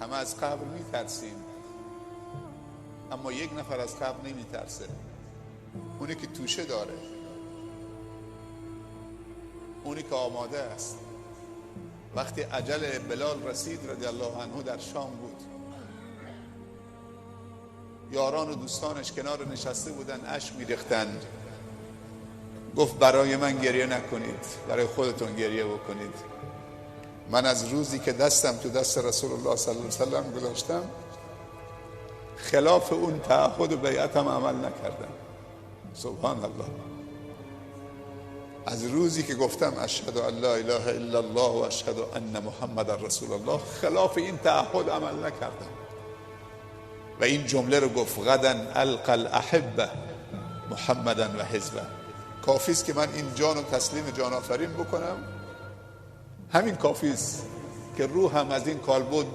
همه از قبر میترسیم، اما یک نفر از قبر نمیترسه، اونی که توشه داره، اونی که آماده است. وقتی اجل بلال رسید رضی الله عنه در شام بود، یاران و دوستانش کنار نشسته بودن، اشک می‌ریختند. گفت برای من گریه نکنید، برای خودتون گریه بکنید. من از روزی که دستم تو دست رسول الله صلی الله علیه و سلم گذاشتم، خلاف اون تعهد و بیعتم عمل نکردم. سبحان الله. از روزی که گفتم اشهد ان لا اله الا الله و اشهد ان محمد رسول الله، خلاف این تعهد عمل نکردم. و این جمله رو گفت: غدا القى الاحبه محمدا و حزبه. کافی است که من این جان رو تسلیم جان آفرین بکنم، همین کافی است که روحم از این کالبد